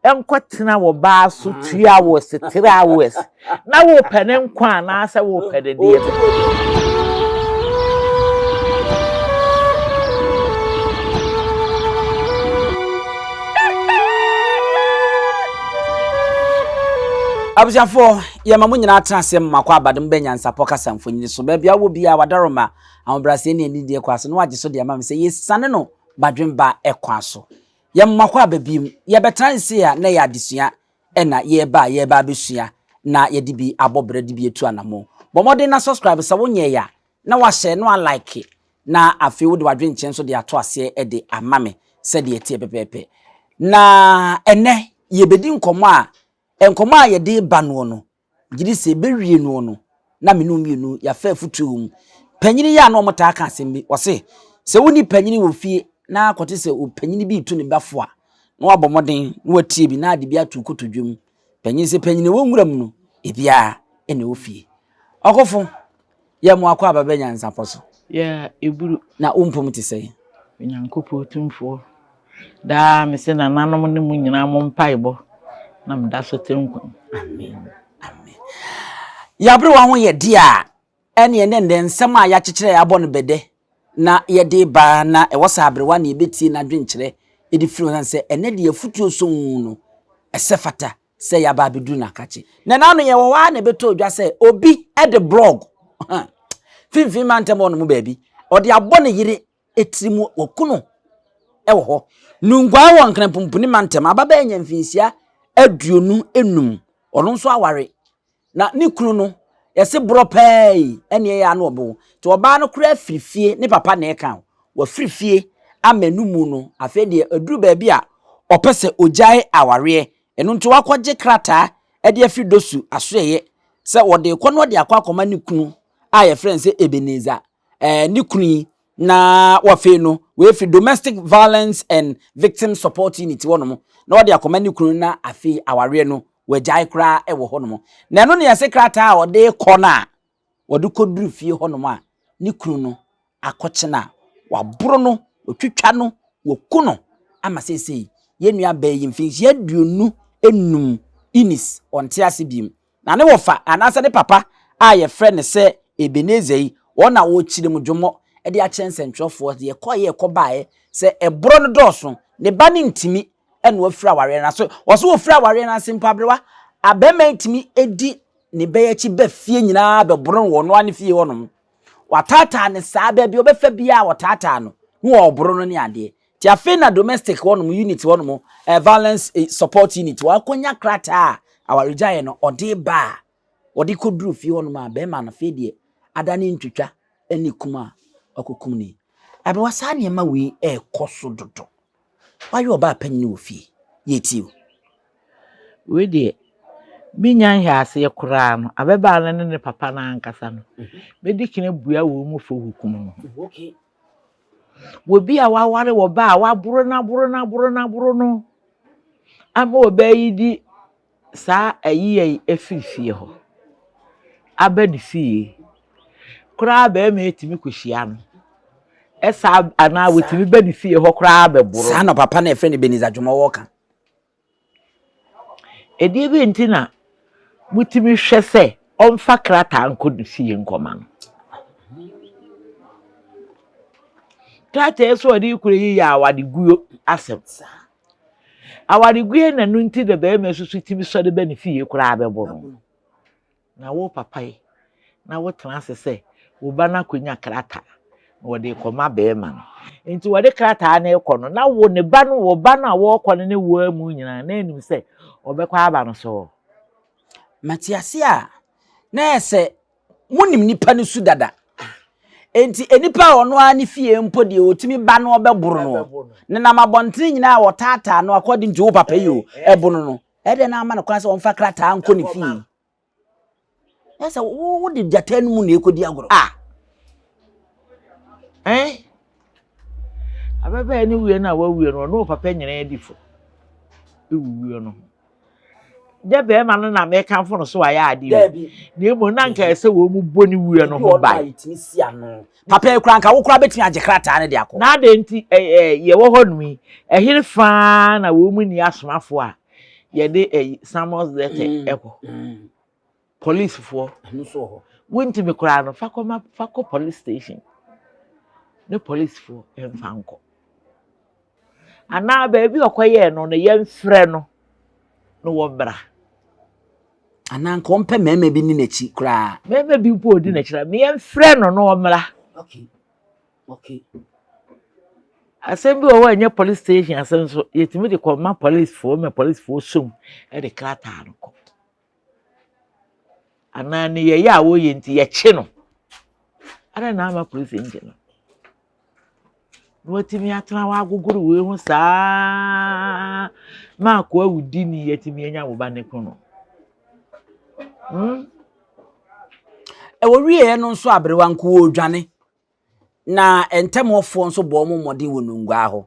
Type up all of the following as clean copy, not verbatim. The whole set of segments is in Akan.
Nkɔtena wɔ baa so 2 hours, 3 hours na wopɛ ne nkwa anaasɛ wopɛ ne deɛ bɛ. Abusuafoɔ, yɛma mo nyinaa tena ase ma makɔ abadom bɛ nyansapɔ kasa mfonini so. Baabi a wowɔ biara, wadaroma, ahobrɛaseɛ ne anidie kɔ ase na wagye so de ama me sɛ yɛsiane no badwemba kwan so. Yɛmma kɔ aba bio. Yɛbɛtena ase a na ɛyɛ adesua na yɛreba a yɛreba abɛsua na yɛde bi abɔ bra de bi atu anammɔn. Bɔ mmɔden na subscribe sɛ wonyɛeɛ a na wahyɛ na walike na afei wode w'adwenkyerɛ nso de ato aseɛ de ama me sɛdeɛ ɛteɛ pɛpɛɛpɛ. Na ɛnɛ yɛbɛdi nkɔmmɔ a nkɔmmɔ a yɛde ba noɔ no Megye di sɛ yɛbɛwie noɔ no, na me ne wo mmienu yɛafa afutuo wɔ mu. Panyini yɛ a na wɔtaa ka asɛm bi, wɔse, sɛ wonni panyini wɔ fie na akɔte sɛ ɔpanyini bi retu ne ba fo a, na wabɔ mmɔden na watie bi na ade bi ato wo kotodwe mu. Panyin sɛ panyini wɔ nwura mu no, ebiara na ɛwɔ fie. Ɔkofo, yɛ mmoa kɔ aba bɛ nyansapɔ so. Yɛ eburu. Na wo mpom te sɛn? Onyankopɔn Otumfoɔ, daa mese nananom ne mo nyinaa mo mpaebɔ na meda so te nkwa mu. Amen. Amen. Yɛaberewa ho yɛ deɛ a, ɛne ɛnɛ nnɛ nsɛm a yɛakyekyerɛ yɛabɔ no bɛdɛ na yɛde ba na ɛwɔ sɛ aberewa na yɛbɛtie n'adwenkyerɛ de firi hɔ sɛ ɛnɛ deɛ afutuo sɔn no ɛsɛ fata sɛ yɛaba abɛduru n'akakye. Na n'ano yɛwɔ hɔ ara na ɛbɛtɔ dwa sɛ obi de blɔg finfin mantam hɔ nom baabi, ɔde abɔ ne yere tiri mu, waku no wɔ hɔ. Nunguaa wɔ Nkranpumpuni mantam, ababaa anya mfinhyia 25, ɔno nso aware. Na ne kunu no, yɛse borɔ paa yi, ɛne ɛyɛ ano ɔbo. Nti ɔbaa no koraa firi fie, ne papa na ɛka o, wafiri fie ama no mu no, afei deɛ aduru baabi a ɔpɛ sɛ ɔgyae awareɛ. Ɛno nti wakɔgye krataa de afiri Dosu asoɛeɛ sɛ ɔde rekɔ na ɔde akɔ akɔma ne kunu a yɛfrɛ no sɛ Ebenezer ɛɛ ne kunu yi na wɔafei no wɔafiri Domestic Violence and Victim Support Unit hɔnom na ɔde akɔma ne kunu na afei awareɛ no wɔagyae koraa wɔ hɔnom. Na ɛno ne yɛse krataa a ɔde rekɔ no a wɔde kɔduru fie hɔnom a ne kunu no akɔkye no a waboro no, watwitwa no, waku no ama seesei yɛn nua baa yi mfinhyia 25 Eunice ɔnte ase biem. Na ne wɔfa anaasɛ ne papa a yɛfrɛ no sɛ Ebenezer yi, wɔn na wɔrekyerɛ mu dwommɔ de akyerɛ nsɛntwerɛfoɔ deɛ ɛkɔeɛ ɛkɔbaeɛ sɛ ɛborɔ no dɔɔso, ne ba no ntumi na wafiri awareɛ no ase. Wɔso wɔfiri awareɛ no ase mpo aberewa, abɛrima yi tumi di ne ba yi akyi ba fie nyinaa bɛboro no wɔ ɔno ara ne fie hɔnom. Wataataa no saa, baabi a ɔbɛfa biara wɔtaataa no na wɔboro no ne adeɛ. Nti afei na domestic hɔnom unit hɔnom eh, violence eh, support unit wakɔnya krataa a awaregyaeɛ no ɔde ba a wɔde kɔduru fie hɔnom a bɛrima no afei deɛ adane ntwitwa ne kum a wakɔkum no yi. Aberewa saa nneɛma wei ɛrekɔ so dodo. Wayɛ ɔbaa panyin wɔ fie. Yɛtie o. Wei deɛ, mennya nhwɛ aseɛ koraa no, ababaa no ne ne papa no ankasa no, mɛdi kan abua wɔn mu fɔ wɔ kum no ho. Obi a waware ɔbaa a waboro no aboro no aboro no aboro no ama ɔbaa yi de saa ayiyɛ yi afiri fie hɔ aba ne fie koraa barima yi tumi kɔhyia no ɛsaa anaa wɔtumi ba ne fie hɔ koraa bɛboro. Saa na papa no a yɛfrɛ no Ebenezer Dwomɔ ka. Ɛdeɛ bɛn nti na motumi hwɛ sɛ ɔmfa krataa nkɔ ne fie nkɔma no? Krataa yi so ɔde rekɔ yi yɛ awareguo asɛm. Awareguo na no nti na barima nso tumi sɔre ba ne fie koraa bɛbɔ no. Na wo papa yi, na wotena ase sɛ wo ba no akɔnya krataa na wɔde rekɔma barima no. Nti wɔde krataa no rekɔ no, na wo ne ba no, wo ba no a wɔrekɔ no ne wo amu nyinaa, na anim sɛ ɔbɛkɔ aba no so. Mate ase a, na ɛyɛ sɛ monim nipa no su dada. Enti nnipa a ɔno ara ne fie mpo deɛ ɔtumi ba no ɔbɛboro no. Nenam abɔntene nyinaa a wɔtaataa no according to wo papa yi o, ɛbono no. Ɛdɛn na ama no kwan sɛ ɔmfa krataa nkɔ ne fie? Ɛ sɛ wode gyata no mu na ɛkɔdi agorɔ. Ah. Eh? Ababaa ne wie no a wawie no, ɔne papa nyinaa di fo. Ɛwuwuo no ho. Nyɛ bɛrima no na mekamfo no so wayɛ adeɛ o. Na mmom na nka ɛsɛ wɔn mu bɔ ne wuo no ho ban. Papa yi koraa nka wo koraa bɛtumi agye krataa no de akɔ. Na adɛn nti yɛwɔ hɔ nom yi, ɛhene faa na wɔn mu nni asomafoɔ a. yɛde ɛyi summons letter ɛkɔ. Policefoɔ. Ɛno nso wɔ hɔ. Wontumi koraa no, fa kɔma fa kɔ police station. Ne policefoɔ mfa nkɔ. Anaa baabi a ɔkɔyɛɛ no no yɛmfrɛ no na wɔmmra. Anaa nka ɔmpɛ mmarima bi ni n'akyi koraa. Mmarima bi mpo odi n'akyi a, yɛmfrɛ no na ɔmmra. Okay. Okay. Asɛm bi wɔ hɔ a ɛnyɛ police station asɛm nso, yɛtumi de kɔma policefoɔ ma policefoɔ som de krataa no kɔ. Anaa ne yɛyɛ a wɔyɛ nti yɛkye no. Adɛn na ama polisi nkye no? Na watumi atena hɔ agogoro wei ho saa ma akoa wudi ni yɛtumi anya wo ba ne ko no. Ɛwɔ wieɛ no nso aberewa nko wɔredwane na ntɛm hɔfoɔ nso bɔ wɔn mmɔden wɔ Nungua hɔ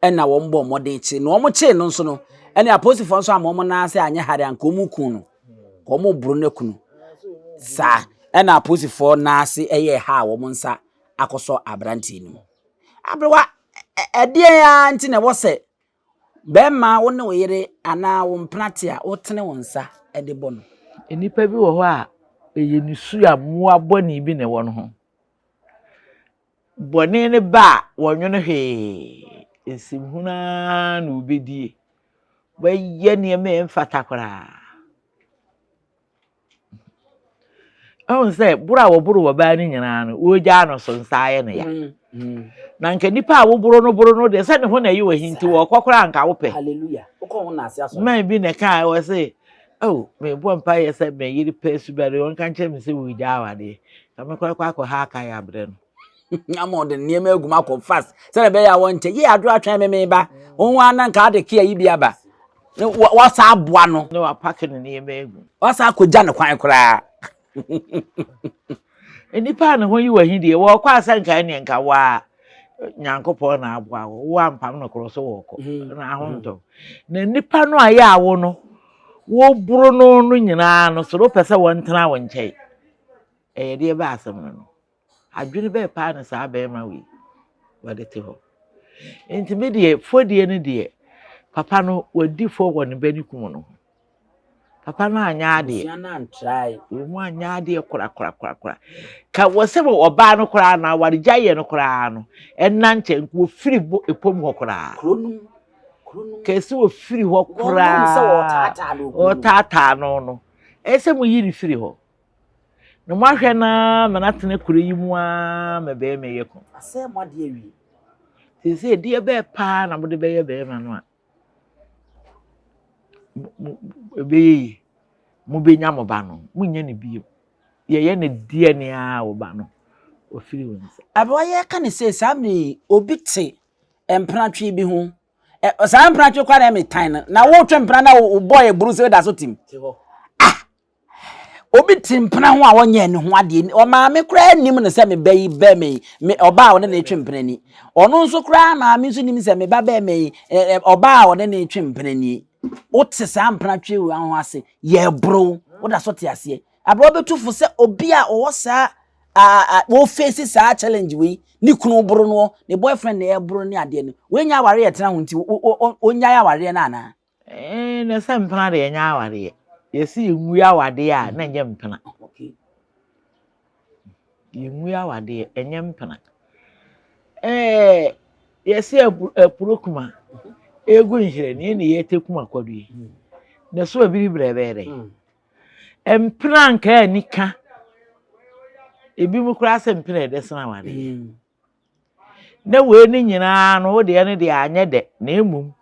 ɛna wɔn bɔ mmɔden kye na wɔn kyee no nso no ɛne apolisifoɔ nso ama wɔn nan ase anyɛ hare anka wɔn ku no wɔn boro no kunu saa ɛna apolisifoɔ nan ase ɛyɛ ha a wɔn nsa akɔsɔ aberanteɛ no mu. Aberewa, ɛdeɛn ara nti na ɛwɔ sɛ bɛrima wo ne wo yere anaa wo mpena te a wotene wo nsa de bɔ no? Nnipa bi wɔ hɔ a ɛyɛ ne su a mmoa bɔne bi na ɛwɔ no ho. Bɔne no ba a wɔnwene hwee, nsɛmhunu ara na wɔbɛdie. Wɔyɛ nneɛma a ɛmfata koraa. Ɛhu sɛ boro a wɔboro wɔ baa no nyinaa no, wɔgyaa no so nsa ayɛ no ya. Na nka nipa a woboro no boro no deɛ sɛ ne ho na ɛyɛ wɔ hi nti wɔkɔ koraa nka wopɛ. Hallelujah. Wokɔ ho na ase asɔre. Man bi na ɛka wɔ se, oh, mebɔ mpa yɛ sɛ me yere pɛ subare wɔnka nkyerɛ me sɛ wɔgya awadeɛ. Ka me kora kɔ akɔ ha aka yɛ abrɛ no. Ama ɔde nneɛma agu mu akɔ fast sɛdeɛ ɛbɛyɛ a wɔnkyɛ yie adwo atwɛn me meba wɔn ara na nka ade kea yi bi aba ne wasa aboa no. Ne wapake ne nneɛma agu. Wasa akɔgya ne kwan koraa. Nnipa a ne ho yi wɔ hi deɛ wɔkɔ asɛ nka ɛneɛ nka waa Nyankopɔn na aboa wo wo ampam no korɔ so wɔkɔ na ahontɔ na nnipa no a yɛ awo no woboro no no nyinaa no so wopɛ sɛ wɔntena wo nkyɛn ɛyɛ deɛ bɛ asɛm no no adwene bɛɛ paa ne saa bɛrima wei wɔde te hɔ nti me deɛ fɔdie no deɛ papa no wadi fɔ wɔ ne bɛ ne kum no ho. Papa no anyɛ adeɛ. Abusua no antrae. Wɔn mu anyɛ adeɛ korakorakorakora. Ka wɔ sɛ ɔbaa no koraa no awaregya yɛ no koraa no ɛna nkyɛn nka wɔfiri bo epom hɔ koraa. Kuro no mu. Kuro no mu. Kɛse wɔfiri hɔ koraa. Sɛ wɔtaataa no. Wɔtaataa no no. Ɛsɛ sɛ mo yi no firi hɔ. Na mo ahwɛ no ara ma no atena kuro yi mu ara ma bɛrima yɛ ko. Asɛ mo adeɛ awie. Seesei deɛ bɛɛ paa na mode bɛyɛ bɛrima no a ɛbɛyɛ yie. Mobɛnya mo ba no, monnyɛ no bio. Yɛyɛ no deɛ ne ara wo ba no, ɔfiri wo nsa. Aberewa yɛka ne sɛ saa mmerɛ yi obi te mpenatwe bi ho ɛ saa mpenatwe koraa na ɛmɛ tan no na wotwe mpena na wo bɔ yɛ buru sɛ da so tim. Ah obi te mpena ho a ɔnyɛ ne ho adeɛ ɔmaame koraa nim no sɛ me ba yi bɛrima yi me ɔbaa a ɔne ne twe mpena ni ɔno nso koraa maame nso nim sɛ me ba bɛrima yi ɔbaa a ɔne ne twe mpena ni wote saa mpena twe wɔ ho ase yɛ boro woda so te aseɛ aberewa bɛtu fo sɛ obi a ɔwɔ saa a wɔfeesi saa challenge wei ne kunu boro no ne boyfriend na ɛboro ne adeɛ no wei nya awareɛ tena ho nti ɔnyae awareɛ no anaa. Ɛɛ na sɛ mpena deɛ ɛnyɛ awareɛ. Yɛsi yɛngu awadeɛ a na ɛnyɛ mpena. Yɛngu awadeɛ ɛnyɛ mpena. Ɛɛ yɛsi apuro kuma egu nhyiren ne yɛte kuma kwadu yi. Na so ebiri brɛ bɛyɛ dɛ. Mpena nka ani ka. Ebi mu koraa sɛ mpena ɛdɛ sene awadeɛ. Na wei ne nyinaa no, wo deɛ no deɛ anyɛ dɛ, na mmom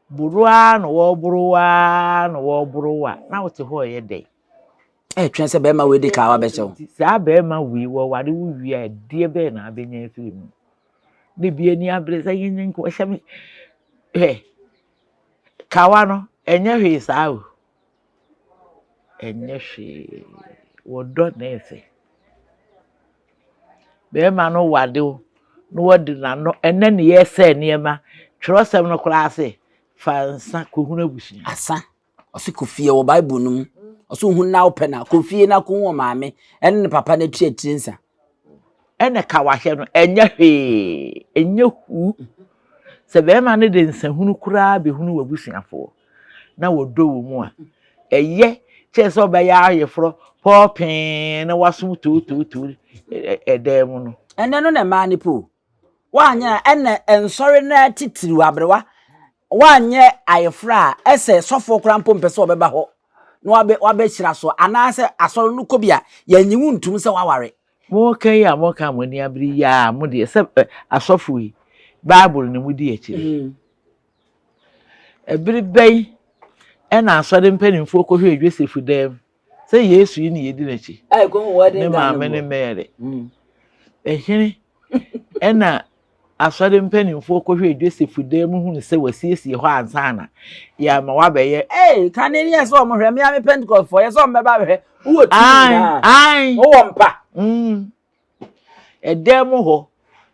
boro ara na wɔreboro wo ara na wɔreboro wo a, na wote hɔ reyɛ dɛn? Ɛtwɛn sɛ bɛrima wei de kawa bɛhyɛ wo. Saa bɛrima wei wɔware wo wie a, ɛdeɛ bɛn na abɛnya afiri mu? Na ebi ani abere sɛ yɛnyɛ nka ɔhyɛ me. Hwɛ, kawa no, ɛnyɛ hwee saa o. Ɛnyɛ hwee. Wɔdɔ na ɛfɛ. Barima no wade wo na wadi n'ano. Ɛnnɛ ne yɛresɛe nneɛma. Twerɛsɛm no koraa se, fa nsa kɔhunu abusua. Asa. Ɔse kɔ fie wɔ Bible no mu. Ɔse ohun na wopɛ na kɔ fie na kɔhu ɔmaame ɛne ne papa no atua tiri nsa. Ɛna ka wahyɛ no, ɛnyɛ hwee, ɛnyɛ hu. Sɛ barima no de nsahunu koraa bɛhunu w'abusuafoɔ. na wɔdɔ wɔ mu a, ɛyɛ kyɛn sɛ ɔbɛyɛ ayeforɔ pɔɔpee na wasom tootootoo ɛdan mu no. Ɛnɛ no na mmaa no po. Woanyɛ a ɛna nsɔre no titiriw aberewa. Woanyɛ ayeforɔ a ɛsɛ sɔfoɔ koraa mpo mpɛ sɛ ɔbɛba hɔ na wabɛ wabɛhyira so anaasɛ asɔre no kɔ bi a yɛnyi wo ntum sɛ woaware. Moreka yi a moreka a mo ani abere yi a mo deɛ sɛ asɔfo yi Bible na modi akyire. Mm. Ɛbere bɛn ɛna asɔre mpanimfoɔ kɔhwɛɛ Joseph dan mu sɛ Yesu yi ne yɛdi n'akyi? Ne maame ne Mary. Mm. Ɛhene ɛna asɔre mpanimfoɔ kɔhwɛɛ Joseph dan mu hunu sɛ wasiesie hɔ ansa na yɛama wabɛyɛ. Ee, kane ne yɛ sɛ wɔn hwɛ mmea me Pentecost foɔ yɛ sɛ wɔn bɛba abɛhwɛ wowɔ tumi nyinaa wowɔ mpa. Mm. Ɛdan mu hɔ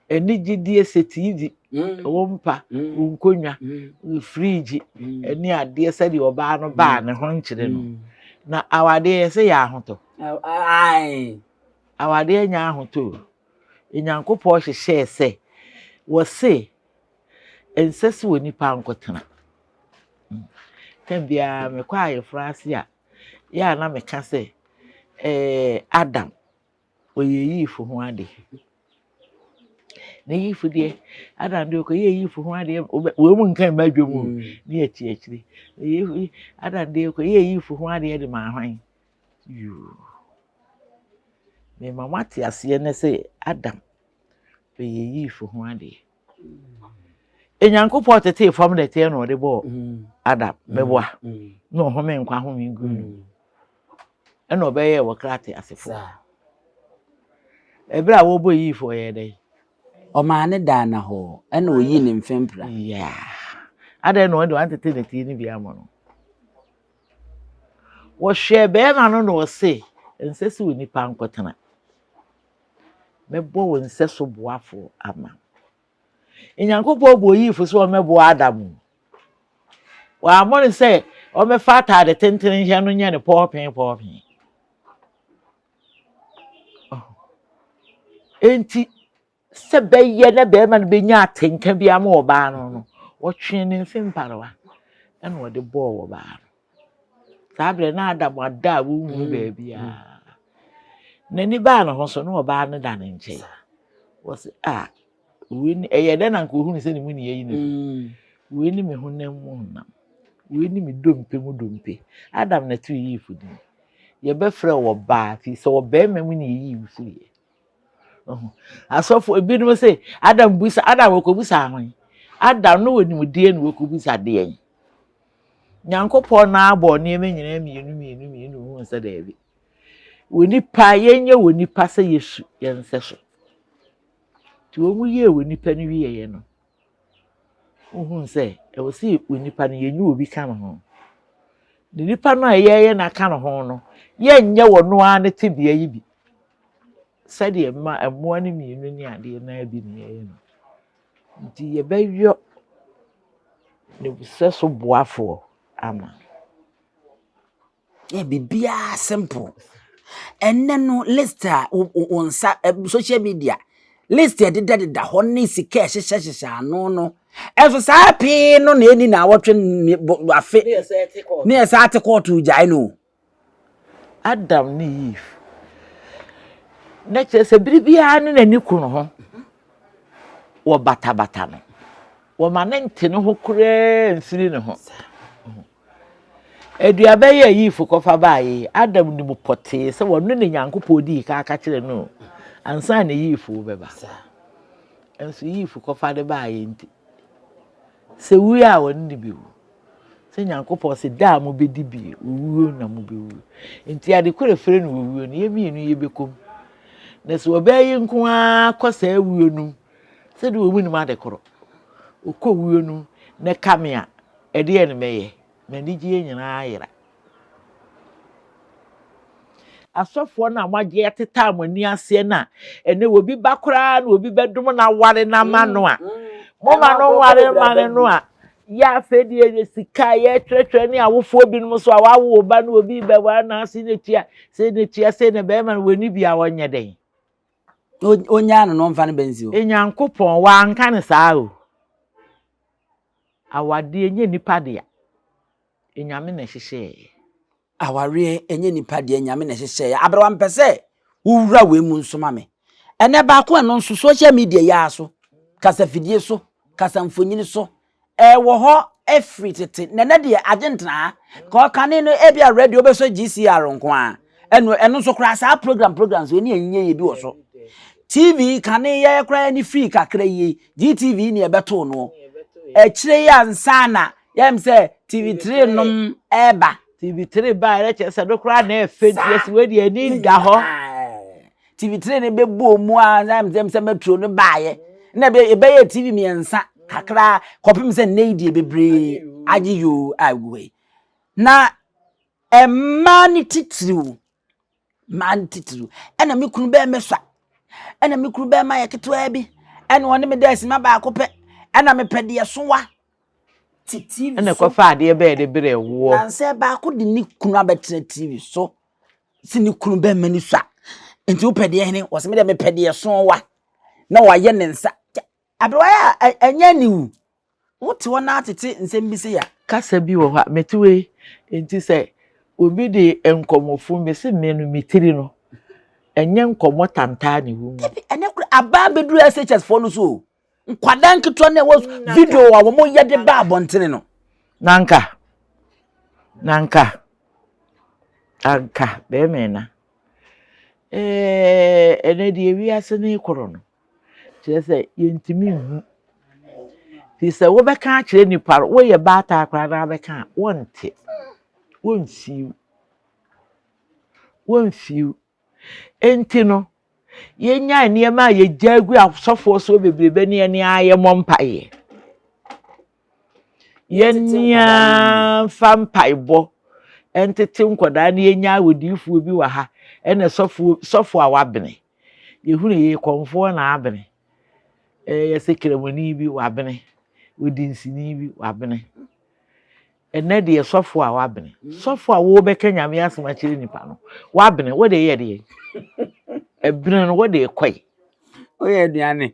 anigyedeɛ sɛ TV, mm. wo mpa, mm. wo nkonnwa, mm. wo fridge, ɛne adeɛ sɛdeɛ ɔbaa no baa ne ho nkyerɛ no. Na awadeɛ yɛ sɛ yɛ ahotɔ. Awadeɛ nyɛ ahotɔ o. Nyankopɔn hyehyɛɛ sɛ wɔse ɛnsɛ sɛ onipa nkotena. Tɛm biara mekɔ ayeforo ase a, yɛ a na meka sɛ ɛɛ Adam ɔyɛ Eve ho ade. Na Eve deɛ, Adam deɛ ɔkɔyɛ Eve ho adeɛ, wɔn mu nka mma dwom o, mm. ne akyi akyire. Eve, Adam deɛ ɔkɔyɛ Eve ho adeɛ de maa hwan? Yoo. Mema moate aseɛ nɛ sɛ Adam ɔyɛ Eve ho adeɛ. Nyankopɔn tetee fam dɛteɛ na ɔde bɔɔ mm. Adam, mm. mɛboa, na ɔhome nkwa home gu no. Ɛna ɔbɛyɛɛ wɔ kra teasefo. Ɛberɛ a wɔbɔ Eve ɔyɛɛ dɛn? Ɔmaa ne daa na hɔ, ɛna ɔyii ne mfempra. Yeah. Adɛn na ɔde wantete ne ti no bi ama no? Wɔhwɛɛ bɛrima no na ɔse, ɛnsɛ sɛ onipa nkɔtena. Mɛbɔ wo nsɛso boafoɔ ama wo. Nyankopɔn bɔɔ Eve sɛ ɔmmɛboa Adam o. Wammɔ no sɛ ɔmmɛfa ataade tenten nhyɛ no nyɛ no pɔɔpee pɔɔpee. Enti sɛ bɛyɛ na bɛrima no bɛnya atenka bi ama ɔbaa no no, wɔtwee ne mfe mparewa ɛna ɔde bɔɔ ɔbaa no. Saa berɛ na Adam ada a wɔnhunu mm. baabiara. N'ani baa ne ho so na ɔbaa no da ne nkyɛn. Wɔsi a wei ni ɛyɛ dɛ na nka ohunu sɛ ne mu ne yɛyi ne mm. Wei ne me honam mu honam. Wei ne me dompe mu dompe. Adam na ɛto Eve din. Yɛbɛfrɛ wɔ baa fi sɛ ɔbarima mu ne yɛyi wo firiɛ. Asɔfo ebinom sɛ Adam busa Adam wɔkɔbusa ahwan. Adam no wɔ nimdeɛ na wɔkɔbusa deɛn. Nyankopɔn na abɔ nneɛma nyinaa mmienu mmienu mmienu ohun sɛ daabi. Wɔ nipa yɛnyɛ wɔ nipa sɛ yɛsu yɛn nsɛ so. Nti wɔn yɛɛ wɔ nipa no wieɛ no, wohun sɛ ɛwɔ sɛ wɔ nipa no yɛnyi obi ka ne ho. Na nipa no a yɛyɛ no aka ne ho no, yɛnyɛ wɔ no ara ne tebea yi bi. Sɛdeɛ mma mmoa no mmienu ne adeɛ no ara bi na yɛyɛ no. Nti yɛbɛyɔ ne sɛso boafoɔ ama. Yɛ biribiara simple. Ɛnnɛ no list a wo nsa social media list a ɛdedadeda hɔ ne sika a ɛhyehyɛhyehyɛ ano no ɛnso saa pee no na ɛni na awɔtwe afe ne yɛ saa te kɔɔto gyae no. Adam ne Eve na kyerɛ sɛ biribiara ne n'ani ku no ho wɔbatabata no wɔma ne nte ne ho koraa mfiri ne ho. Aduaba yi a Eve kɔfa baeɛ yi, Adam nim pɔtee sɛ ɔno ne Nyankopɔn dii kan ka kyerɛ no ansa na Eve bɛba. Nso Eve kɔfa de baeɛ nti, sɛ wui a ɔne ne bɛwu. Sɛ Nyankopɔn sɛ da a mobɛdi bi, owuo na mobɛwu. Nti ade koro efirɛ no owuo no, yɛn mmienu yɛbɛkɔ mu. Na sɛ ɔbaa yi nko ara kɔ saa wuo no mu, sɛdeɛ wɔn nim ade korɔ, ɔkɔ wuo no mu na ɛka me a, Ɛdeɛn na mɛyɛ? M'anigyeɛ nyinaa ayera. Asɔfoɔ no a moagye atetaa mo ani aseɛ no a, ɛnɛ obi ba koraa na obi bɛdom no aware no ama no a, moma no nware ma no no a, yɛ afei deɛ yɛ sika a yɛtwerɛtwerɛ ne awofoɔ binom so a wawo wo ba no obi bɛware no ase na tua sei na tua sei na bɛrima no wɔni bi a wɔnyɛ dɛn. Onyaa no na ɔmfa no bɛnsi hɔ. Nyankopɔn wanka no saa o. Awadeɛ nyɛ nnipa dea. Nyame na ɛhyehyɛeɛ. Awareɛ ɛnyɛ nipa deɛ Nyame na ɛhyehyɛeɛ. Aberewa mpɛ sɛ wowura wei mu nso ma me. Ɛnɛ baako ɛno nso social media yi ara so, kasafidie so, kasamfonyini so, ɛwɔ hɔ ɛfiri tete. Na ɛnɛ deɛ agye ntena ha. Ka ɔkane no ebi a radio wobɛsɔ GCR nko ara. Ɛno ɛno nso koraa saa program programs wei ne ɛnyɛ yɛ bi wɔ so. TV kane yɛ koraa ne firi kakra yi GTV ne ɛbɛtoo no. Akyire yi ansa na yɛm sɛ TV3 nom ɛɛba. TV3 baa yɛ kyerɛ sɛ no koraa na ɛfɛ nti yɛsi wei deɛ ani da hɔ. TV3 no bɛbɔɔ mu a na ɛm sɛ metro no baayɛ na ɛbɛyɛ TV mmiɛnsa kakra kɔpem sɛ nnɛ yi deɛ bebree agye yoo a ɛgu hɔ yi. Na mmaa no titiriw mmaa no titiriw ɛna me kunu bɛɛ mɛsua ɛna me kunu bɛɛ ma yɛ ketewa bi ɛna ɔne me dɛ sima baako pɛ ɛna mepɛ deɛ sowa te tv ɛna so kɔfa adeɛ bɛɛ de berɛ woɔ nansɛ baako de ne kunu abɛtena tv so si ne kunu bɛɛ ma ne sua nti wopɛ deɛ hene wɔsɛ me deɛ mepɛ deɛ sowa na wayɛ ne nsa Aberewa yi a ɛnyɛ aniwu. Wote hɔ na atete nsɛm bi sei a. Kasa bi wɔ hɔ a mete wei nti sɛ obi de nkɔmmɔfo mese me no me tiri no ɛnyɛ nkɔmmɔ tantaa ne wɔ mu. Dabi ɛnɛ kora abaa bɛduru SHS foɔ no so o. Nkwadaa nketewa na ɛwɔ video a wɔn yɛ de ba abɔntene no. Nanka nanka anka bɛrima na ɛɛ ɛnɛ deɛ wiase no korɔ no. Kyerɛ sɛ, yɛntumi nhu. Nti sɛ wobɛka akyerɛ nipa no, woyɛ baatan koraa na wabɛka a, wɔnte. Wɔmfiw. Wɔmfiw. Enti no, yɛnyae nneɛma a yɛgya gu asɔfoɔ soɔ bebrebe ne yɛne ara yɛmmɔ mpaeɛ. Yɛne ara mfa mpaebɔ ntete nkwadaa na yɛnya odiyifoɔ bi wɔ ha ɛna sɔfoɔ sɔfoɔ a wabene. Yɛhunu yei, kɔmfoɔ na abene. Ɛɛ yɛsɛ kramoni bi wabene, odinsini bi wabene. Ɛnɛ deɛ sɔfo a wabene, sɔfo a wɔrebɛka nyame asɛm akyerɛ nipa no, wabene, wode yɛ deɛ. Ɛbene no wode kɔe. Woyɛ aduane.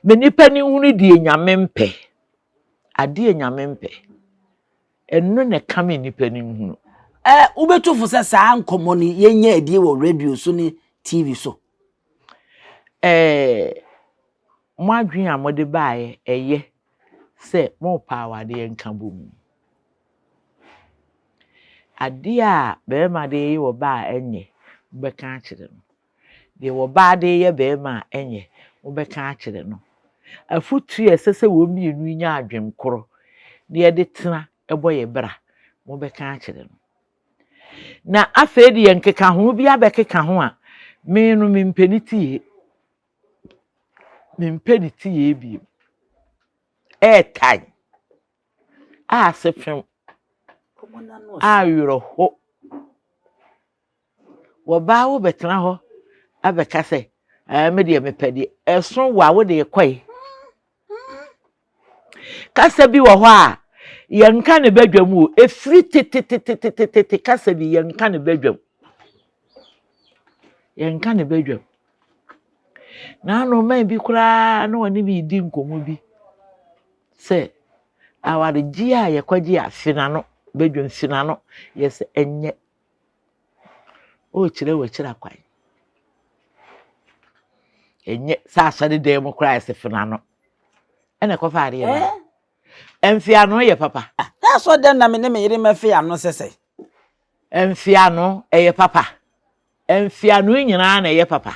Me nipa ne hunu deɛ nyame mpɛ. Adeɛ nyame mpɛ. Ɛno na ɛkame nnipa no nhunu. Ɛ wobɛtu fo sɛ saa nkɔmmɔ no yɛnyɛ adie wɔ radio so ne TV so? Ɛɛ, mo adwene a mode baeɛ ɛyɛ sɛ morepɛ awadeɛ nkabom. Adeɛ a barima de reyɛ ɔbaa a ɛnyɛ, mobɛka akyerɛ no. Deɛ ɔbaa de reyɛ barima a ɛnyɛ, mobɛka akyerɛ no. Afotuo a ɛsɛ sɛ wɔn mmienu yi nya adwene korɔ na yɛde tena bɔ yɛn bra, mobɛka akyerɛ no. Na afei deɛ nkekaho bi abɛkeka ho a, me no mempɛ ne tie. Mempɛ ne tie bio. Ɛɛtan, ase fem, awerɛho. Wɔbaa wo bɛtena hɔ abɛka sɛ, ɛɛ me deɛ mepɛ deɛ ɛso wo a wode kɔe. Kasa bi wɔ hɔ a yɛnka ne badwam o, ɛfiri tetetetetete kasa bi yɛnka ne badwam. Yɛnka ne badwam. Naano man bi koraa na ɔne me redi nkɔmmɔ bi sɛ awaregyeɛ a yɛkɔgye afe n'ano badwam fi n'ano yɛ sɛ ɛnyɛ Worekyerɛ w'akyiri akwan. Ɛnyɛ sɛ asɔredan mu koraa ɛsɛ fena no. Ɛna ɛkɔfa adeɛ no. Mfeano yɛ papa. Ah, na asɔredan na me ne me yere mɛfe ano sɛ sɛ. Mfeano ɛyɛ papa. Mfeano nyinaa na ɛyɛ papa.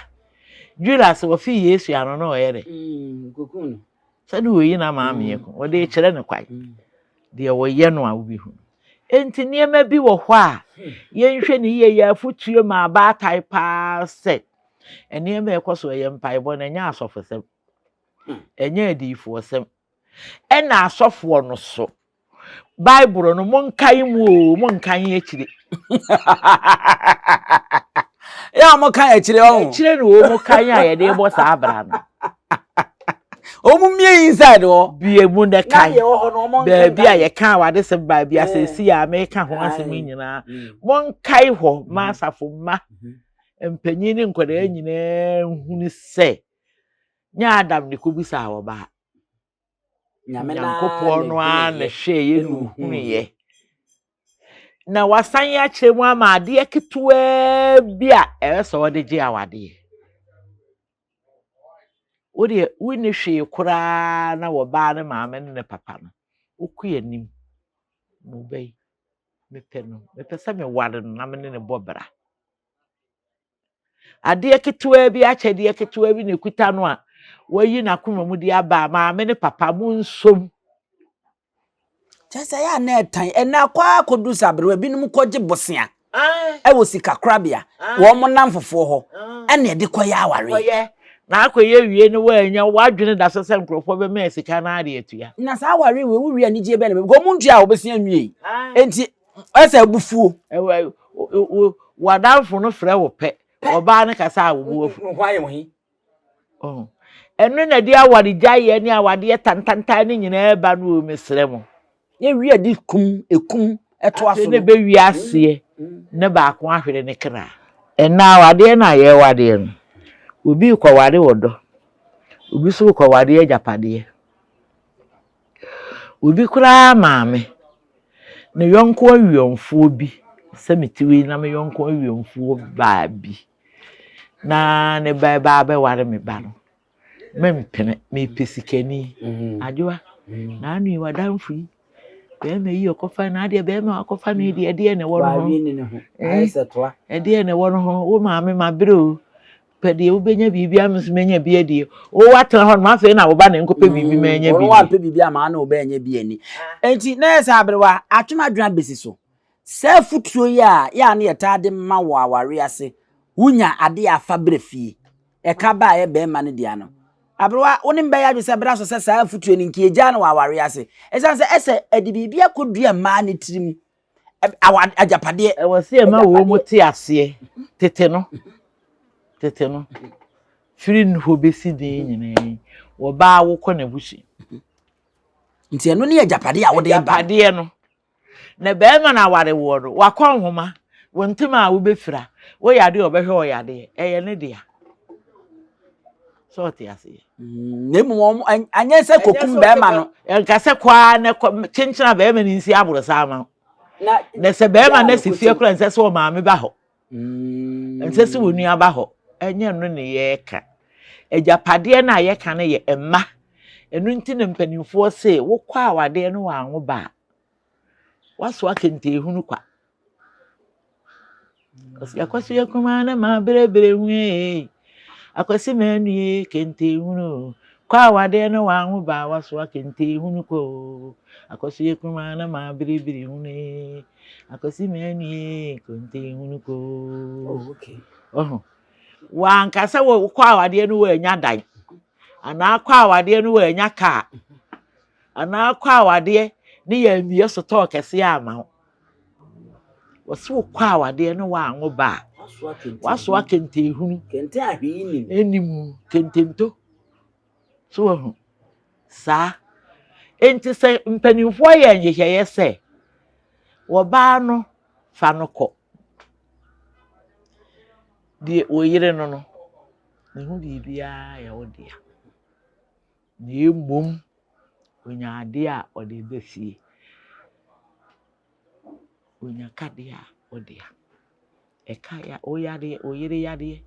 Judas wɔfe Yesu ano na ɔyɛ dɛ. Mm, no. Sɛde wɔyi no ama ameɛ ko, wɔde rekyerɛ no kwan. Deɛ wɔyɛ no a wobɛhu no. Enti nneɛma bi wɔ hɔ a yɛnhwɛ no yie, yɛ afotuo ma abaatan paa sɛ nneɛma a ɛkɔ so ɛyɛ mpaebɔ no ɛnyɛ asɔfosɛm, ɛnyɛ adiyifoɔsɛm, ɛna asɔfoɔ no so Bible no monkae mu o, monkae akyire. Yɛ a wɔka akyire ɔho. Akyire na wɔn kan a yɛde bɔ saa abira no. Wɔn mmie inside hɔ. Bie mu na kan. Baabi a yɛka awadesɛm baabi a sɛsi a meka ho asɛm nyinaa. Mm. Monkae hɔ ma mm. asafo mma mm-hmm. mpanyin ne nkwadaa mm-hmm. nyinaa hunu sɛ nyɛ Adam ne kɔbisaa ɔbaa. Nyame Nyankopɔn no ara na hwɛeɛ na ohunuiɛ. Na wasan akyerɛ mu ama adeɛ ketewaa bi a ɛwɔ sɛ ɔde gye awadeɛ. Wo deɛ wonni hwee koraa na wɔbaa ne maame ne ne papa no, wokɔ anim. Mo ba yi, mepɛ no, mepɛ sɛ meware no na me ne no bɔ bra. Adeɛ ketewaa bi, akyɛdeɛ ketewaa bi na ɛkuta no a wayi n'akoma mu de aba a, maame ne papa monsom. Kyerɛ sɛ ɛyɛ a na ɛtan ɛnna akɔ akɔdu sɛ aberewa binom kɔgye bosea ɛwɔ sikakorabea wɔn mo namfofoɔ hɔ ɛna ɛde kɔyɛ awareɛ. Kɔyɛ na akɔyɛ wie no woanya w'adwene da so sɛ nkurɔfoɔ bɛma sika no ade atua. Na saa awareɛ wei wowie anigyeɛ bɛn na bɛbɛ wɔn ntua a wɔbɛsi anwie enti ɛsɛ abufuo. W'adamfo no frɛ wo pɛ ɔbaa no kasa a wo bo afu. Ho ayɛ wo he. Oh. Ɛno na ɛde awaregyaeɛ ne awadeɛ tantantan no nyinaa ba no o, mesrɛ mo. Yɛwie de kum, ekum ɛtoa so no. Afei na ɛbɛwie aseɛ ne baako ahwere ne kra. Ɛnna awadeɛ no a yɛrewadeɛ no, obi rekɔware ɔdɔ, obi nso rekɔware agyapadeɛ. Obi koraa maame, ne yɔnko awiɔmfoɔ bi, sɛ mete wei na me yɔnko awiɔmfoɔ baa bi na ne ba ba abɛware me ba no, mempene, mepɛ sikani. Mm. Adwoa, mm. na ano yi w'adamfo yi, bɛrima yi ɔkɔfa na adeɛ bɛrima akɔfa no yi deɛ ɛdeɛ na ɛwɔ no ho. Eh, ɛdeɛ na ɛwɔ no ho, wo maame ma bere o. Pɛ deɛ wobɛnya biribi ama nso manya bi adie. Wo watena hɔ nom afei na wo ba na nkɔpɛ biribi ma anya bi. Wɔn wampɛ biribi ama na ɔbɛ anya bi ani. Enti na yɛ sɛ aberewa atwem adwene abɛsi so. Saa afutuo yi a yɛ a na yɛtaa de ma wɔ awareɛ ase, wonya adeɛ a fa brɛ fie, ɛka ba a ɛyɛ barima no dea no. Aberewa, wo ne me bɛyɛ adwene sɛ berɛ aso sɛ saa afutuo no nka yɛgyaa no wɔ awareɛ ase. Ɛsiane sɛ ɛsɛ ɛde biribi akɔdua mmaa no tirim, awa agyapadeɛ. Ɛwɔ sɛ yɛma wɔn mu te aseɛ tete no, tete no, firi hɔ bɛsi den nyinaa yi, wɔbaa wokɔ n'abusua. Nti ɛno ne agyapadeɛ a wode ba. Agyapadeɛ no. Na bɛrima no aware woɔ no, wakɔ nhoma, wo ntoma a wobɛfira, wo yadeɛ a ɔbɛhwɛ wo yadeɛ, ɛyɛ ne dea. Sɛ ɔte aseɛ. Mm, na mmom wɔn anyɛ sɛ kokum bɛrima no. Nka sɛ kɔ ara na kɔ kyenkyena bɛrima no nsi aborosa ama wo. Na sɛ bɛrima no asi fie koraa nsɛ sɛ ɔmaame ba hɔ. Mm. Nsɛ sɛ onua ba hɔ. Ɛnyɛ no ne yɛreka. Agyapadeɛ no a yɛka no yɛ mma. Ɛno nti na mpanimfoɔ se wokɔ awadeɛ no wanwo ba a, wasoa kentehunu kwa. Ɔsi akwasi yɛ kumaa na ma berebere hu ee. Akwasi ma anue kente hunu o. Kɔ awadeɛ no wanwo ba wasoa kente hunu kɔ o. Akwasi yɛ kumaa na ma berebere hunu ee. Akwasi ma anue kente hunu kɔ o. Oh, okay. Ɔho. Wanka sɛ wokɔ awadeɛ no wanya dan. Anaa kɔ awadeɛ no wanya kaa. Anaa kɔ awadeɛ ne yɛ mmie sotɔɔ kɛseɛ ama wo. Wɔse wokɔ awadeɛ ne woanwo ba a, woasoa kentehunu. Kente a hwee nnim. Ɛnni mu, kentento. So wahu? Saa. Enti sɛ mpanimfoɔ yɛ nhyehyɛeɛ sɛ wɔbaa no fa no kɔ deɛ wɔyere no no, ne ho biribiara yɛ wo dea. Na mmom onya adeɛ a ɔde ba fie. Onya ka deɛ a, wo dea. Ɛka ya wo yadeɛ, wo yere yadeɛ.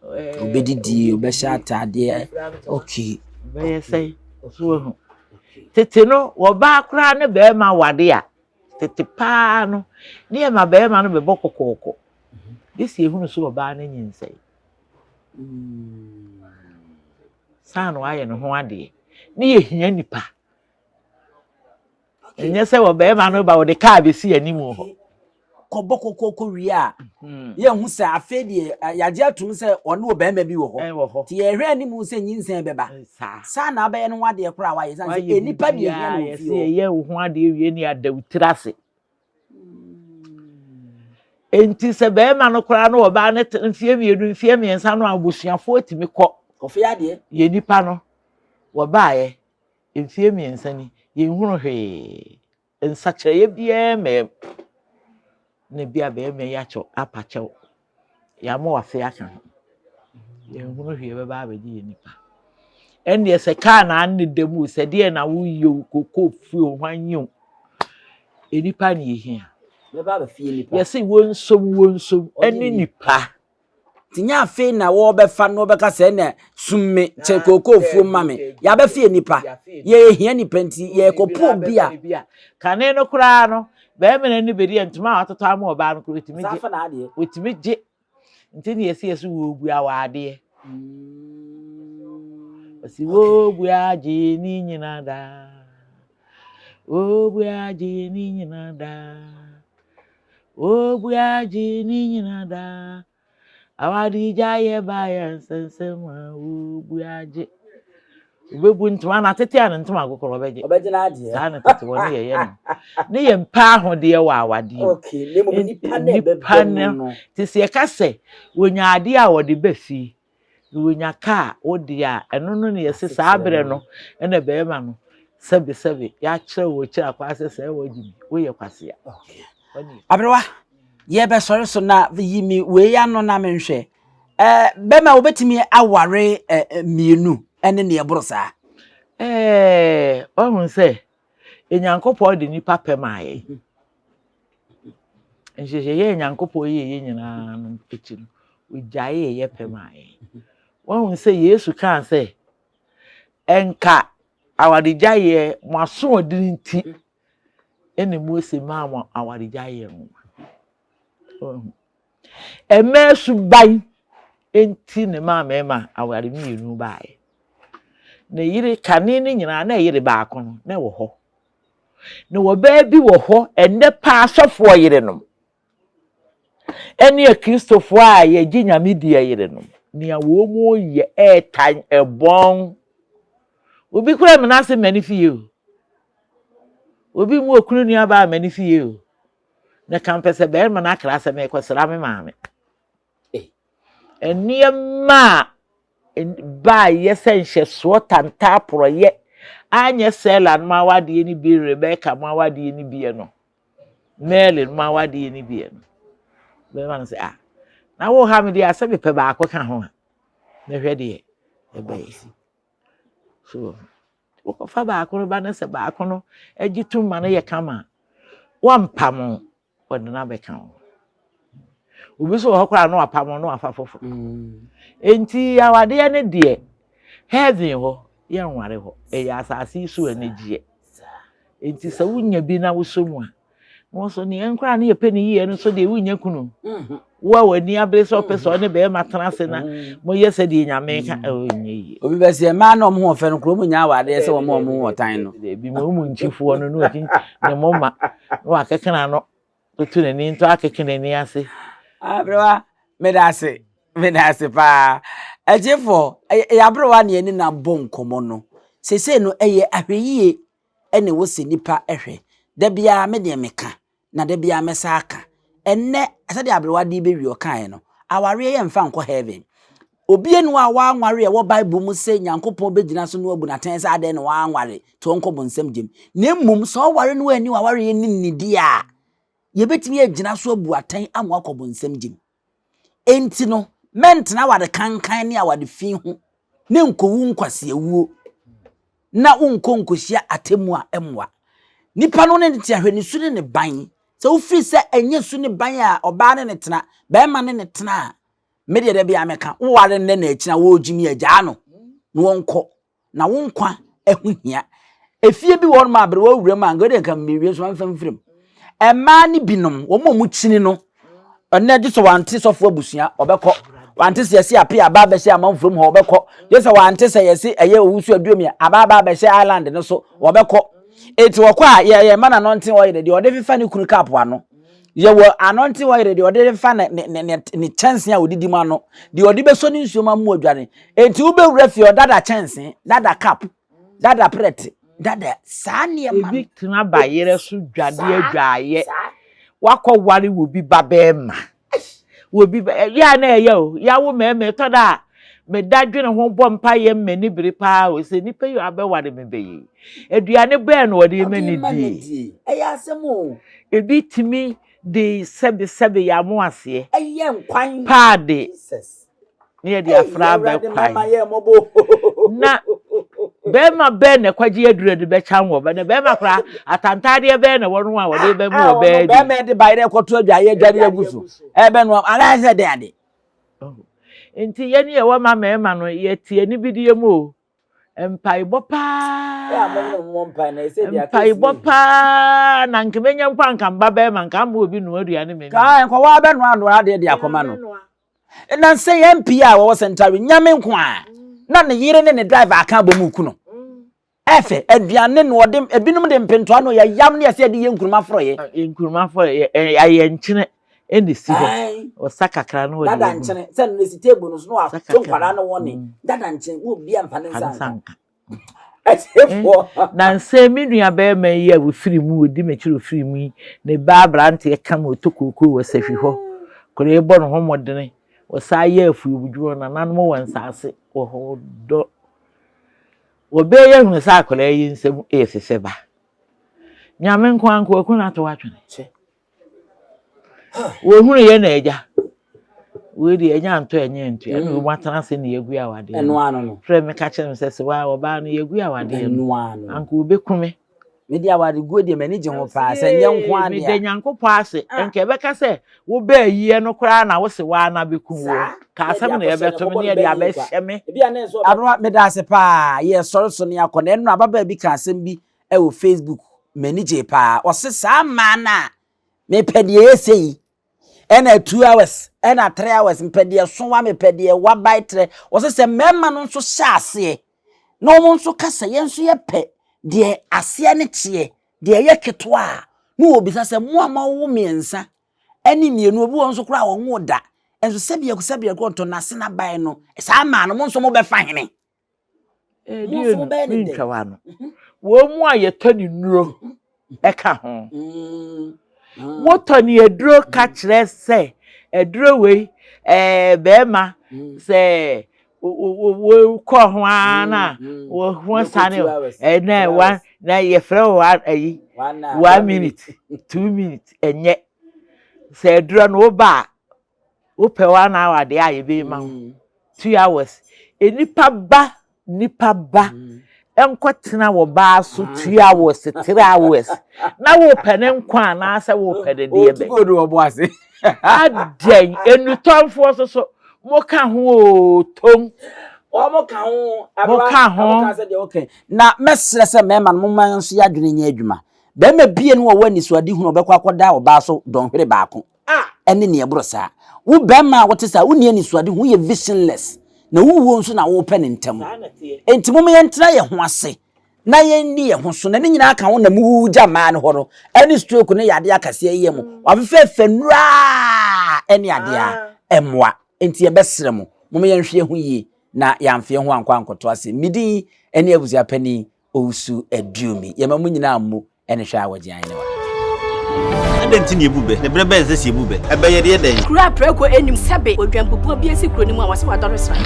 Ɔbɛdidi, ɔbɛhyɛ ataadeɛ. Okay. Ɔbɛyɛ sɛn? So wahu. Tete no, wɔbaa koraa ne bɛrima wade a, tete paa no, ne yɛ ma bɛrima no bɛbɔ kɔkɔɔkɔ. Gye sɛ ehunu sɛ ɔbaa no nyinsɛn. Saa na wayɛ ne ho adeɛ. Ne yɛ hia nipa. Ɛnyɛ sɛ wɔ bɛrima no ba wɔde kaa bɛsi anim hɔ. Kɔbɔ kɔkɔkɔ wie a, hmm. yɛhu sɛ afei deɛ yɛagye atom sɛ ɔne wɔ bɛrima bi wɔ hɔ. Nti yɛhwɛ anim sɛ nyinsɛn bɛba. Saa na abɛyɛ no ho adeɛ koraa wayɛ sane sɛ nnipa deɛ hia no wɔ fie hɔ. Yɛyɛ wo ho adeɛ wie ne ada wo tiri ase. Enti sɛ bɛrima no koraa no ɔbaa no te mfeɛ mmienu mfeɛ mmiɛnsa no a abusuafoɔ tumi kɔ. Kɔfe adeɛ. Yɛ nipa no wɔbaeɛ mfeɛ mmiɛnsa ni yɛnhunu hwee nsakyerɛeɛ biara mmaa mu na bi a bɛrima yi akyɛw apa kyɛw yɛama wafe aka ho yɛnhunu hwee bɛba abɛgye yɛ nipa. Ɛnneɛ sɛ kaa na anne da mu o, sɛ deɛ na woyɛ o, koko fie o, hwan yi o, nnipa na yɛhia. Bɛba abɛfie nipa. Yɛse wɔnsom wɔnsom ɛne nipa. Nti nyɛ afei na wɔbɛfa na wɔbɛka sɛ ɛna sum me kyɛ kookoofuo ma me. Yɛabɛfie nipa. Yɛhia nipa nti yɛkɔpo obi a. Kane no koraa no, bɛrima no ani bɛdi a ntoma a watotɔ ama ɔbaa no koraa ɔtumi gye. Ɔtumi gye. Nti na yɛsi yɛsi wɔɔbua wɔ adeɛ. Ɔsi wɔɔbua gye ne nyina daa. Wɔɔbua gye ne nyina daa. Wɔɔbua gye ne nyina daa. Awade gya yɛ ba yɛ nsɛnsɛm a wɔɔbua gye. Obebu ntoma na tete a ne ntoma akokoro ɔbɛgye. Ɔbɛgye n'adeɛ. Saa na tete wɔ ne yɛyɛ no. Ne yɛ mpa ahodeɛ wɔ awadeɛ mu. Okay, ne mmom nipa na ɛbɛbɛ mu no. Te sɛ yɛka sɛ wɔnya adeɛ a wɔde ba fie, na wɔnya kaa wode a, ɛno no na yɛse saa berɛ no ɛna bɛrima no sɛbe sɛbe yɛakyerɛ wɔ akyiri akwan sɛ sɛ ɛwɔ gyimi woyɛ kwasea. Okay. Aberewa, yɛbɛsɔre so na yi me wei ano na menhwɛ. Ɛɛ bɛma wobɛtumi aware ɛɛ mmienu ɛne nea ɛboro saa. Ɛɛ wahu sɛ Nyankopɔn de nipa pɛ maa yɛn. Nhyehyɛeɛ a Nyankopɔn yɛ yɛ nyinaa no akyi no, ogyae yɛyɛ pɛ maa yɛn. Wahu sɛ Yesu kaa sɛ, ɛnka awaregyaeɛ mo asoɔden nti ɛna Mose maa mo awaregyaeɛ nwoma. Wahu. Mmaa suban nti na ɛmaa mmarima aware mmienu baeɛ. Ne yere kane no nyinaa na ɛyere baako no na ɛwɔ hɔ. Na ɔbaa bi wɔ hɔ ɛnnɛ paa asɔfoɔ yerenom ɛne akristofoɔ a yɛgye nyame di yerenom nea wɔn mu yɛ ɛɛtan ɛbɔn. Obi kura mena ase mmani fie o. Obi mu okunu nuabaa mmani fie o. Na ka mpɛ sɛ bɛrima no akra sɛ merekɔsra me maame. Nneɛma a baayɛ sɛ nhyɛsoɔ tantaa porɔyɛ anyɛ Sela no awadeɛ no bi Rebeka mo awadeɛ no bi no Mary no awadeɛ no bi no bɛrima no sɛ ah na wo ha me deɛ asɛ mepɛ baako ka ho a mɛhwɛ deɛ ɛbɛyɛ so wokɔfa baako no ba no sɛ baako no agye tom ma no yɛ kama a, wɔmpam wɔde no abɛka ho. Obi nso wɔ hɔ koraa na wapam no wafa foforɔ. Mm. Enti awadeɛ no deɛ heaven hɔ yɛnware hɔ ɛyɛ asase yi so anigyeɛ. Enti sɛ wonya bi na wosɔ mu a Wɔn nso nea nkora ne yɛpɛ ne yie no nso deɛ wonnya kunu. Mhm. Wo a w'ani abere sɛ ɔpɛ sɛ ɔne bɛrima tena ase na mhm. moyɛ sɛ deɛ nyame ka mhm. ɛnyɛ yie. Obi bɛ sɛ mmaa na wɔn ho ɔfɛ no kuro mu nya awadeɛ sɛ wɔn a wɔn ho ɔtan no. Ebi mu wɔn nkyifoɔ no na wɔkyi ne mo ma na wakekena no tutu n'ani nto akeke n'ani ase. Aberewa meda ase meda ase paa ɛgyefoɔ ɛyɛ aberewa ne ɛne na bɔ nkɔmɔ no sese no ɛyɛ ahwɛyie ɛna ɛwɔ sɛ nipa hwɛ. Da biara me deɛ meka, na da biara mɛsa aka. Ɛnnɛ, sɛdeɛ aberewa de bɛwie ɔkaeɛ no, awareɛ yɛ mfa nkɔ heaven. Obi enu a wanware a ɛwɔ Bible mu sɛ Nyankopɔn bɛgyina so na wabu no atɛn sɛ adɛn na wanware nti ɔnkɔ bonsam gyem. Na mmom sɛ ɔware no anni w'awareɛ ne nnidi a, yɛbɛtumi agyina so abu atɛn ama wakɔ bonsam gyem. Enti no, mɛntena aware kankan ne aware fi ho, ne nkowu nkwaseawuo, na wonkɔ nkohyia atemmu a ɛmmoa. Nipa no ne ne te ahwɛ ne su ne ne ban. Sɛ wofiri sɛ ɛnyɛ su ne ban a ɔbaa ne ne tena, bɛrima ne ne tena a, me deɛ da bi a meka, woware nnɛ na akyina wɔregyimi agyaa no na wɔnkɔ. na wo nkwa ho hia. Efie bi wɔ hɔnom a aberewa wura mu a nka nka mmewie nso amfa mfiri mu. Mmaa no binom, wɔn a wɔkyini no, ɛnna gye sɛ wɔante sɔfo abusua, ɔbɛkɔ. Wɔante sɛ yɛse ape aba abɛhyɛ amanfoɔ mu hɔ, ɔbɛkɔ. Gye sɛ wɔante sɛ yɛse ɛyɛ owusu aduomia aba aba abɛhyɛ island no so, wɔbɛkɔ. Eti wɔkɔ a yɛ yɛ ma na nɔnten ɔyere deɛ ɔde fefa ne kunu cup ano. Yɛwɔ anointing oil deɛ ɔde fa ne ne ne ne kyɛnsee a ɔdidi mu ano, deɛ ɔde bɛsɔ ne nsuo mu amu adwane. Enti wobɛwura fie ɔdada kyɛnsee, dada cup, dada prɛte, dada saa nneɛma no. Ebi tena bayerɛ so dwadeɛ adwaeɛ. Wakɔ ware wɔ bi ba bɛɛma. Wɔ bi ba ɛyɛ a na ɛyɛ o. Yawo mɛɛma ɛtɔ da a meda dwene ho bɔ mpaeɛ m'ani bere paa o sɛ nipa yi abɛware me bɛyɛ yi. Aduane bɛɛ na ɔde ma ne die. Ɛyɛ asɛm o. Ebi tumi de sɛbesɛbe yɛ amo aseɛ. Ɛyɛ nkwan. Paade. Ne yɛde afra abɛ kwae. Na bɛrima bɛn na ɛkɔgye aduro de bɛkyam wɔ bɛ na bɛrima koraa atantaadeɛ bɛn na wɔn a wɔde bɛmu wɔ bɛɛ di. Bɛrima de bayerɛ kɔto adwaeɛ adware agu so ɛbɛ no anaasɛ dɛn ade. Nti yɛne yɛwɔ ma mmarima no yɛte anibidie mu o. Mpaebɔ paa. Mpaebɔ paa na nka menya mpo anka mba bɛrima nka ama obi noa aduane mɛ. Kaa nkɔwaa bɛnoa anoa adeɛ de akɔma no. Nansa yi MP a wɔwɔ Central Nyame nko a na ne yere ne ne driver aka abɔ mu ku no. Ɛfɛ aduane no ɔde ebinom de mpentoa no yɛyam ne yɛsɛ yɛde yɛ nkuruma forɔyɛ. Nkuruma forɔyɛ ayɛ nkyene ɛna esi hɔ. Ɔsa kakra no wɔde dada nkyene sɛ no esi table no so na wato nkwadaa no wɔne mm. dada nkyene wo bi amfa ne nsa nka. Ɛtiefoɔ. Na nsɛ me nua bɛrima yi a wɔfiri mu wɔdi m'akyiri wɔfiri mu yi ne ba aberanteɛ ka ma ɔtɔ kookoo wɔ sahwi hɔ koro bɔ ne ho mmɔdene wɔsaa yɛ afuomdwuma nananom wɔ nsaase wɔ hɔ dɔ wɔbɛyɛ hunu sɛ akwadaa yi nsam yɛ fɛfɛ ba nyame nko anko aku no ato atwene Wɔhunu yɛ na agya. Wei deɛ ɛnyɛ antɔ ɛnyɛ ntua ɛna wɔn atena ase na yɛgu awadeɛ no. Ɛno ano no. Frɛ me ka kyerɛ me sɛ sɛ waa ɔbaa no yɛgu awadeɛ no. Ɛno ano. Anka obeku me. Me de awadeguo deɛ m'ani gye ho paa sɛ nyɛ nko adeɛ. Meda Nyankopɔn ase. Nka ɛbɛka sɛ wobɛɛ yie no koraa na wose waa na bɛku woɔ. Ka asɛm na yɛbɛto me ne yɛde abɛhyɛ me. Aberewa meda ase paa yɛsɔre so ne akɔ na ɛno ababaa bi ka asɛm bi wɔ Facebook m'ani gyee paa. Ɔse saa mmaa no a mepɛ deɛ ɛyɛ sɛ yi ɛna 2 hours ɛna 3 hours mepɛ deɛ so wa mepɛ deɛ wabae trɛ. Ɔse sɛ mmarima no nso hyɛ aseɛ na wɔn nso ka sɛ yɛn nso yɛpɛ deɛ aseɛ ne teɛ deɛ ɛyɛ ketewa a na wɔbisa sɛ mo a moawo mmiɛnsa ɛne mmienu obi wɔ nso koraa a wɔnwo da nso sɛdeɛ sɛdeɛ kɔntɔ n'ase n'abae no saa mmaa no mo nso mobɛfa hene. Ɛdeɛ mentwa w'ano. Wɔn mu a yɛtɔ ne nnuro ɛka ho. Wotɔ ne aduro ka kyerɛ sɛ aduro wei ɛɛ bɛrima sɛ wokɔ ho ara na wo ho sane ɛnɛ one na yɛfrɛ wo ayi 1 minute 2 minutes ɛnyɛ sɛ aduro no woba a wopɛ 1 hour deɛ a yɛbɛyi ma wo 2 hours. Nipa ba nipa ba nkɔtena wɔ baa so 2 hours 3 hours na wopɛ ne nkwa anaasɛ wopɛ ne deɛ bɛ adɛn enutɔnfoɔ so so mo ka ho oo tom. Wɔn ka ho. Mo ka ho. Na mɛsrɛ sɛ mmarima no momma nso yɛ adwene nyɛ adwuma. Barima bie no wɔwɔ anisoade hunu ɔbɛkɔ akɔda ɔbaa so dɔnhwere baako ɛne nea ɛboro saa. Wo barima a wote saa wonni anisoade hu yɛ visionless na wowuo nso na wopɛ ne ntɛm. Enti moma yɛntena yɛn ho ase na yɛnni yɛn ho so na ne nyinaa ka ho na muwuwu gya mmaa no hɔ no ɛne stroke ne yadeɛ akɛseɛ yɛ mu wafefɛɛfɛ nnuraa ɛne adeɛ a ɛmmoa. Enti yɛbɛsrɛ mo moma yɛnhwɛ yɛn ho yie na yɛamfe yɛn ho ankɔ ankɔto ase. Me din ne abusuapanin Owusu Aduomi. Yɛma mo nyinaa mmu ne hwɛ a wɔgye ayɛ ne wa. Adɛn nti na yebu bɛ? Na bere bɛn na ɛsɛ sɛ yebu bɛ? Ɛbɛyɛ deɛ dɛn? Kuro a prako nnim sɛbe odwanbubuo bi asi kuro no mu a wɔse wadɔre sra.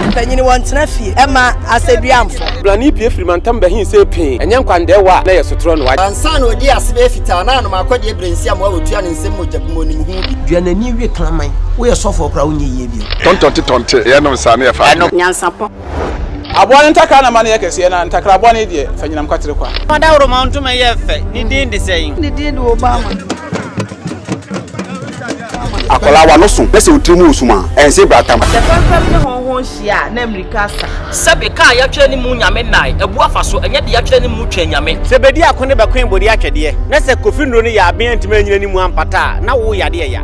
Mpanyini wɔntena fie ɛma asɛduamfo. Brane pue firi mantam bɛhe sɛ pee, ɛnyɛ nkwandɛɛwa a na ɛyɛ sotorɔ na wagye. Ansa na ɔdii ase bɛyɛ fitaa na anom akɔdeɛ berɛ nsi amoa wɔtua ne nsam mogya gu mu ɔnim ho bi. Dua n'ani we kraman. Woyɛ sɔfoɔ koraa wonyɛ yie bio. Tɔntɔnte tɔnte, yɛnom saa na yɛfa adeɛ. Nyansapɔ. Aboa no ntakra na ma no yɛ kɛseɛ, na ntakra bɔne deɛ, fa nyinam kwatere kwa. Ɔdawuroma ntoma yɛ fɛ, ne din de sɛn? Ne din de Obama. Akwadaa w'ano so na sɛ wo tiri mu wɔ sum a, ɛnse bratam. Sɛ fɛmfɛm ne hɔnhɔn hyia a, na mmirika asa. Sɛbe kaa yɛatwerɛ ne mu Nyame nnae, abu afa so, ɛnyɛ de yɛatwerɛ ne mu Twɛn Nyame. Sɛ bedi ako ne bɛkoe bode atwɛdeɛ, na sɛ Kofi nnuro no yɛ aben antumi anyina ne mu ampata a, na wo yadeɛ ya.